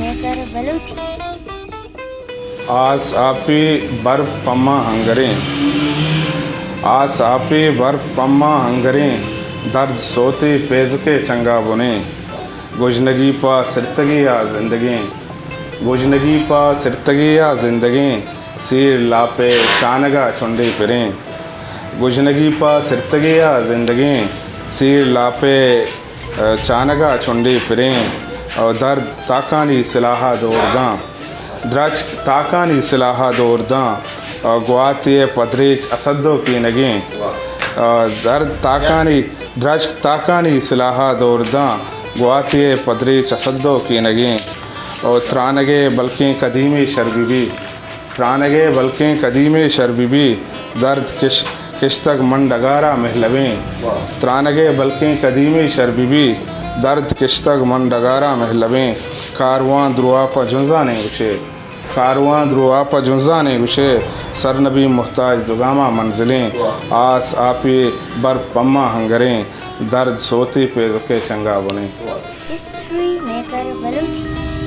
میکر بلوچی۔ آس آپی برپ پما ہنگریں، آس آپی برپ پما ہنگریں، درد سوتی پیزکے چنگا بنیں۔ گژنگی پہ سرتگی ءَ زندگیں، گژنگی پہ سرتگی ءَ زندگیں، سیر لاپے چانگا چنڈی پریں۔ گژنگی پہ سرتگی ءَ زندگیں، سیر لاپے چانگا چنڈی پریں، درد تاکانی سلاہا دور داں۔ درچک تاکانی سلاہا دور داں، گواتی ءِ پدریچ اسدو کینگیں۔ درد تاکانی، درچک تاکانی سلاہا دور داں، گواتی ءِ پدریچ اسدو کینگیں۔ ترانگے بلکیں قدیمی شر بی بی، ترانگے بلکیں قدیمی شر بی بی، درد کش-، کشتگ من ڈگارا مہلبیں۔ واہ۔ ترانگے بلکیں قدیمی شر بی بی، درد کشتگ من ڈگارا مہلبیں۔ کاروان دروا پہ جنزانیں گشے، کاروان دروا پہ جنزانیں گشے، سر نبی محتاج دگاما منزلیں۔ واہ۔ آس آپی برپ پما ہنگریں، درد سوتی پیزکے چنگا بنیں۔ واہ۔ History maker Balochi.